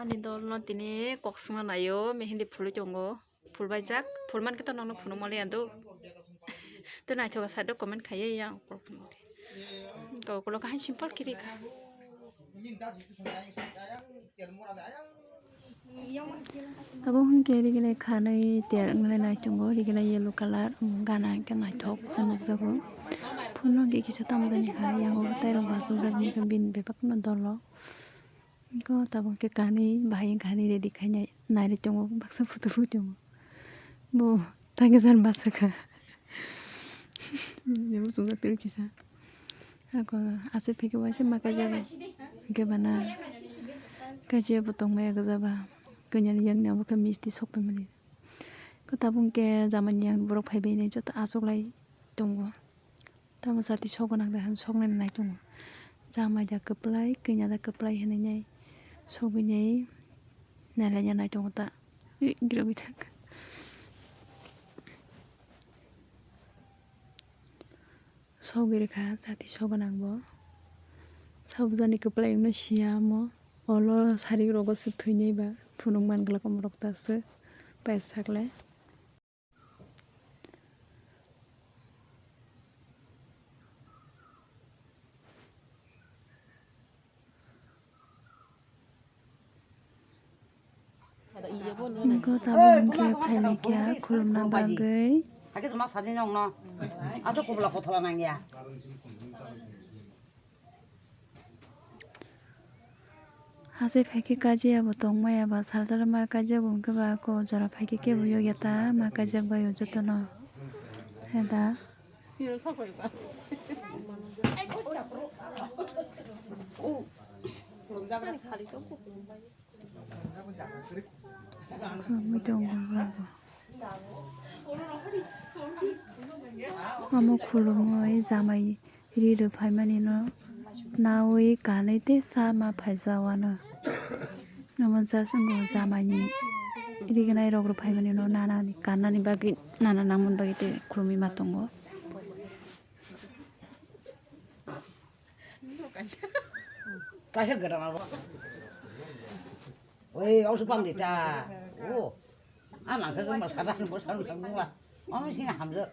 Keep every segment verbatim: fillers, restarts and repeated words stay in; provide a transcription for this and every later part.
Ani dol no tini kok swngna naio, mehindi phulwi tongo. Phul baijak, phul mankhe to nokno phunukma liya do. Tei naithoka side o comment khaiya yang. Kok ulo kaham simple kiri kha. Abo hwnkhe rigilai khanwi ter wnglai naitongo, rigilai yellow colour, gana hwnkhe naithok se nukjago. Phunukhe kisa tamjani hai, yango tei rok bachukjak, bini bebak no dolo. Ko tabuk khe kani bahai kani ready khainai nai tongo, baksa photo bo tongo. Bo tangwi jan basa kha. Bo chwngsa twi kisa. Ako ase phiki waisa ma kaijak. Hwnkhe bana kaisa bo tongmaya gwja ba. Kanya ni yang ni abo khe misti sok pai mani. Ko tabuk khe jamani yang borok phai bai nai joto achuk lai tongo. Tamo sati soknang da han soknani nai tongo. Jamai da kwplai, kanya da kwplai hinui nai sogwi nai nailai ya nai tongo ta. Ui, girogwi thang. Sogwi rwkha sati soknang bo. Sabujani kwplai wngno siya omo. Olo sari rogo se thwinai ba phunuk man glak omo rok ta se paisa khlai. Nokho tabuk hwnkhe phailaikia khulumna bagwi. Hakhe chuma sadi nokno. Ato kubla kothola nangya. Hachai phaikhe kajiya bo tongmaya ba salsala ma kaijak bo hwnkhe ba ako jora phaikhe kebo yokya ta ma kaijak bai o jotono heda. Khulumwi tongo bo. Omo khulumwi jamai ri rwphaimani no nawi kanwi tei sama phaijak wano. Omo just wngkha jamaini rignai rok rwphaimani no nanani kannani bagwi nana nangmani bagwi tei khulumwi ma tongo. Kaisa gadang abo. Oi, ausu pang de ta. Oh. Ah, nang sa sa mas kada bo sa nang bula. Om sing hamjo.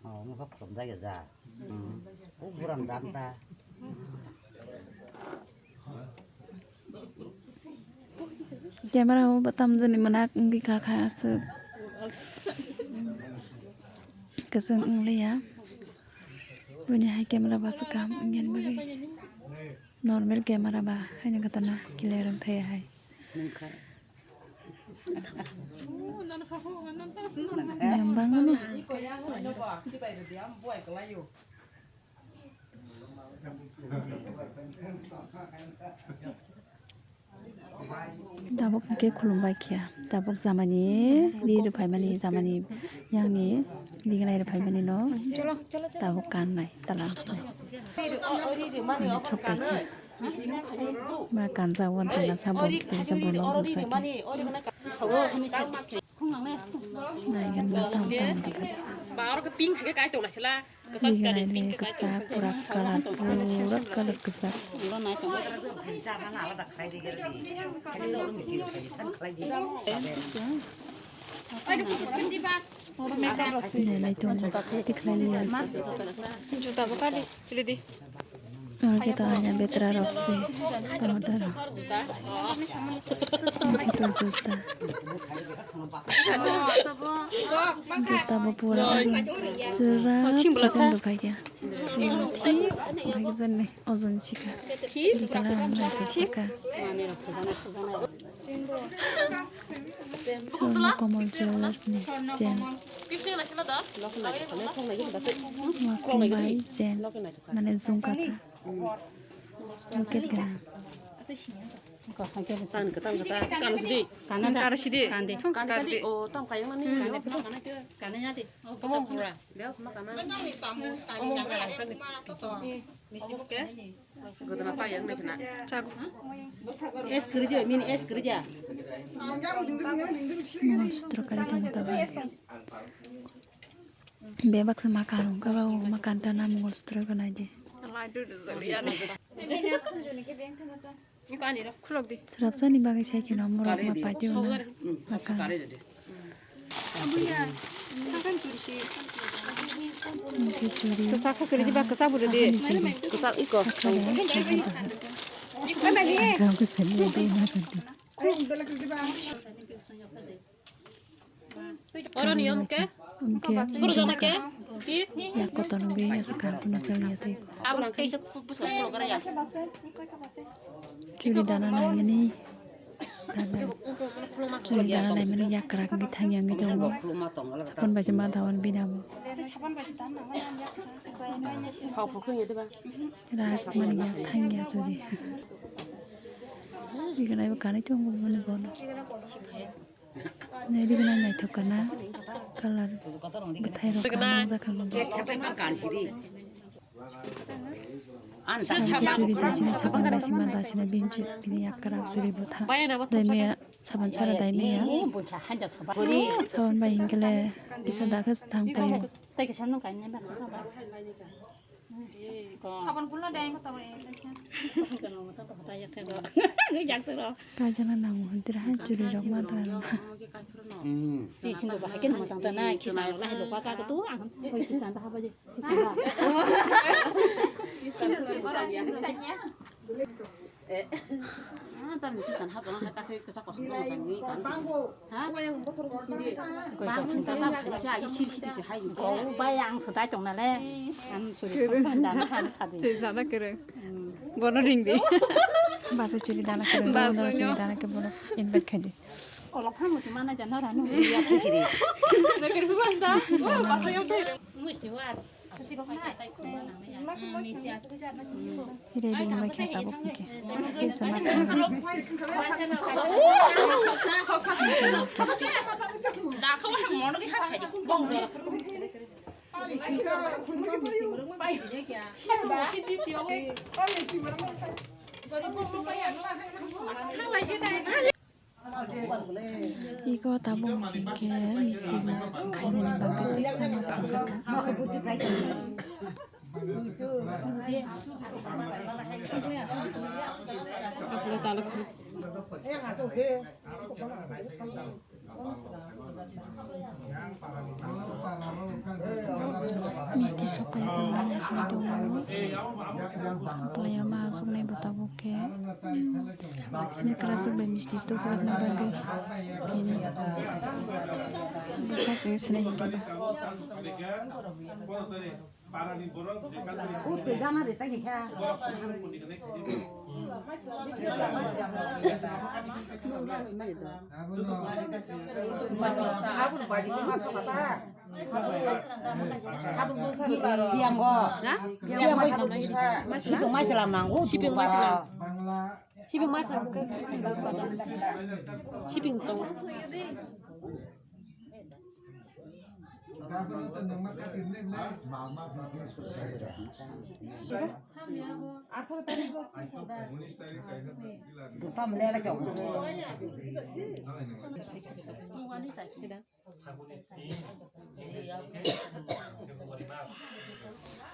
Oh, mo ka phom da ya ja. Hmm. Oh, buram dan ta. Camera o batam jani manak wngwi kha kha aswk. Kwchwng wngliya. Buini hai camera ba swkang wngya bagwi. Normal camera ba haino khatana clear wng thaya hai. Yang bangmani. Tabuk hwnkhe khulumbai khe tabuk jamani ri rwphaimani jamani yangni rignai rwphaimani no tabuk kannai tala sokpai khe ma kanja wan tala sabon twi sabon no bujai khe. Naigan na tam tam dikha. Ba oro ke pink hai kai tong la sila. Kwchak sika de pink kai tong. Kwchak pura color pura color kwchak. Nai nai tong tikhlai liya. Juta bo kali ready. Oke to hanya betra rok se. Tomato rok. Oke to juta. Juta bo pura ojol. Jora second rok hai khe. Hai khe jani ojol sika. Juta na nai khe sika. Swarna Kamal Jewellers ni chain. Makhum bai chain. Mane jhumka ta. Locket gana. Kan kata kata kan sidi. Kan karo sidi. Kan de. Kan kadi o tam kayang mani. Kan de. Kan de. Kan de. Kan de. Biasa makan. Misti buke. Godana ta yang naikna. Chago. Es kerja, mini es kerja. Mongol sutro kali tong ta bai. Bebak sama kanu kaba o makan ta na mongol sutro kana je. Khulok di. Srapsani bagwi sai kheno morok ma paitio na. Maka. Mungke churi. Kesa kha kiri di ba, kesa buru di. Kesa iko. Kesa de, kesa de. Kau kesa ni de na kan di. Oro niyom ke? Hingke soro jana ke? Ki? Ya kotor nungwi ya sakang kuna chali ya tei. Abang kaisa busa kulo kara ya. Churi dana naimani. Dana. Churi dana naimani yakrak ngi thang yang ngi tongo. Sapan baisa ma dawan bina bo. Rak mani yak thang ya churi. Ikan ayo kanai tongo mani bono. Nai di gwnang naithok kana colour bwthai rok kanang jakha nang. Sari churi dachina sapan dachima dachina binche bini yakra churi bwtha. Dai meya sapan sara dai meya. Sapan bai hinkele kisa dakhe thang payo. Sabon pulno dai ko tabo e. Kajana nango hantira hai churi rok ma dara. Hmm. Si hindu bahai ken mojang ta na, kisna rok lahai lokha ka tu ang hoi kisna ta habaji. Kisna ta. Eh. Ah, tam ni kisna hapang ha kasi kasa kos mojang ni kan. Ha? Bang sung chala phai sa, i siri siri se hai ni. Ko bai ang sudai tong na le. Ang suri song song dana han sadi. Siri dana kere. Hmm. Bono ring di. Basa churi dana kere. Basa bono churi dana ke bono invite khai di. Kolok phamu tu mana jana ranu. Iya, kiri. Nakir phamu da. Basa yang te. Musti wa. Hire ding bai khe tabuk hwnkhe. Kisa ma khe. Iko tabuk hwnkhe misti bo khainani bagwi tei sama phaljak kha. Misti sopai rwna sini tongo. Kwlaiyo ma aswknai bo tabuk khe. Bini kwrajwk bai misti tubjakna bagwi tini bwsa se sinai hwnkhe ba. Pianggo. Pianggo. Sibung mai selam nanggo. Sibung mai selam. Sibung mai selam. Sibung tong.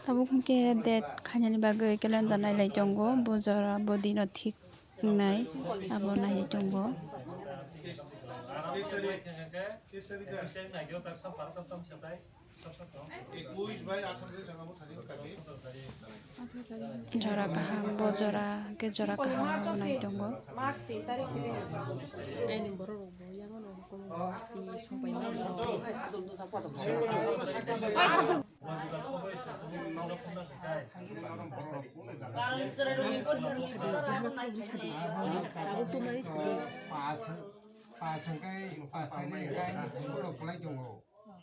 Tabuk hwnkhe date khainani bagwi calendar nailai tongo, bo jora bo dino thik wngnai abo naiwi tongo. Jora kaham, bo jora hwnkhe jora kaham abo nai tongo. Pas, pas hwnkhe pas tarik hwnkhe borok kwlai tongo.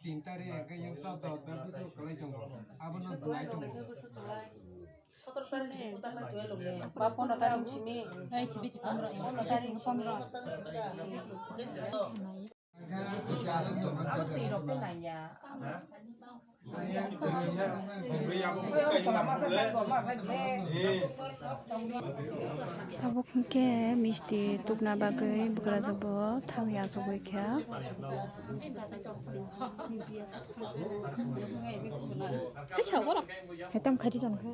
Tin tarik hwnkhe yang chauda hwnkhe bujo kwlai tongo. Abono dwai tongo. Ba pondro tarik simi. Pondro tarik pondro. Abo hwnkhe misti tukna bagwi bukrajwk bo thangwi achugwi kha. Hai tam khaidi tongkha.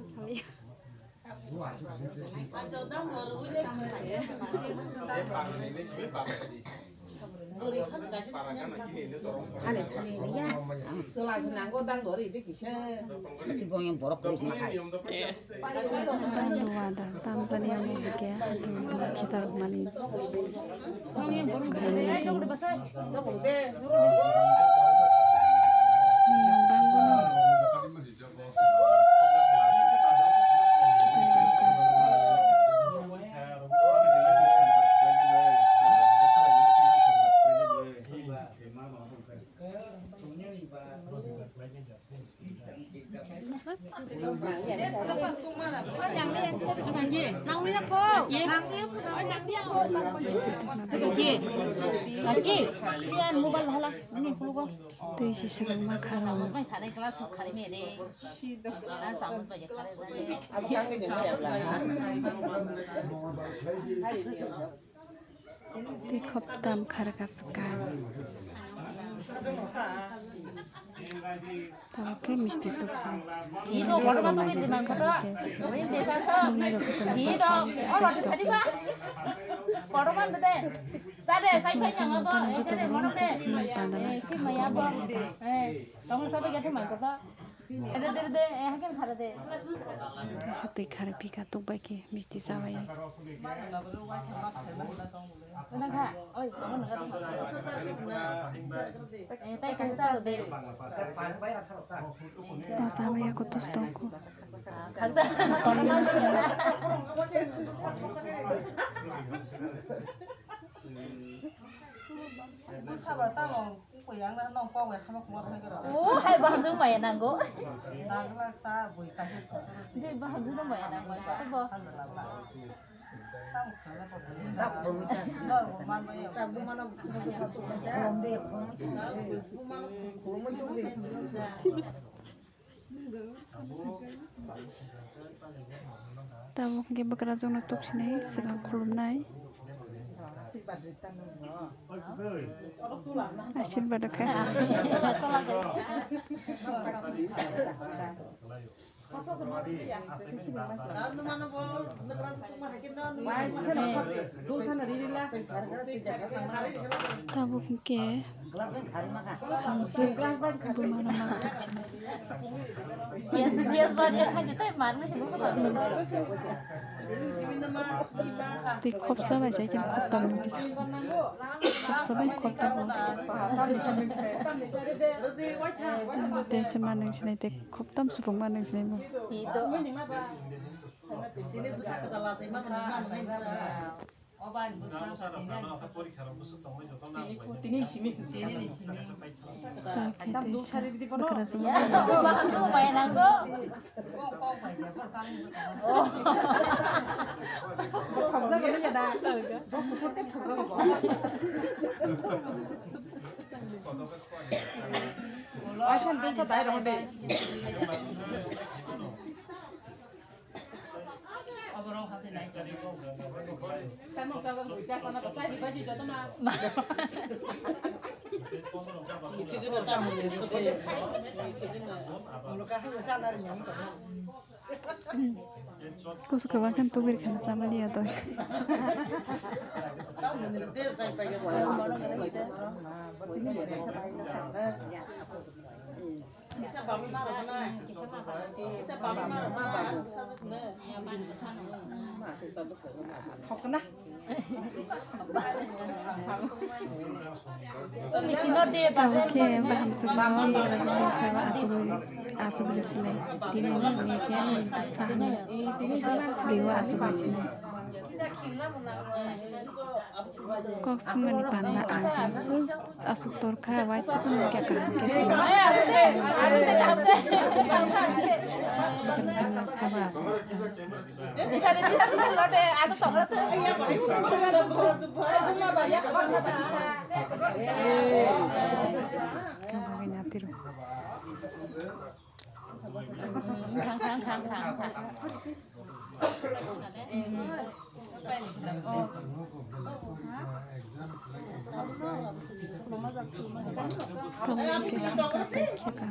Bangwada tamjani amo hwnkhe hati khitarokmani. Niyom bangwino. Twi si swkang ma kha rw. Tei khoptam kharka swkang. Tabuk khe misti tuksai. Nungnai rok khe tongma kha. Sumai sumai phano joto borok khe sumai panda nai swkang. Tongmani panda. Satwi kharwi phika tukbai khe misti chabai. O chabai ya kutus tongkho. Bwsa ba tamo. O hai bahamjwk maya nango. Dei bahamjwk no maya nango. Tei bo. Tabuk hwnkhe bwkrajwkno tuksinai swkang khulumnai. Asirwad rwkha. Tabuk hwnkhe hamjwk buma rok ma tuksinai. Tei khopsa bai se khe khoptam nungkha. Khopsa bai khoptam bo. Tei se ma nung sinai tei khoptam supung ma nung sinai bo. Tini simi. Tini simi. Ekdam duk sari ridi bono. Ya, bwswk maya nango. Aisan dungsa dai rong de. Kusu kwbang khe tugwi rwkha na chama liya to. Tabuk khe baham chukmao asugwi, asugwi sinai. Tini simi khe bwsa hinwi liwi asugwi sinai. Kok swngmani panda ang sa aswk, aswk torkha, waisa phano hwnkhe kaham khe tong. Sabo aswk torkha. Khe bagwi natirok. Tongmani khe hamkha tei kheka.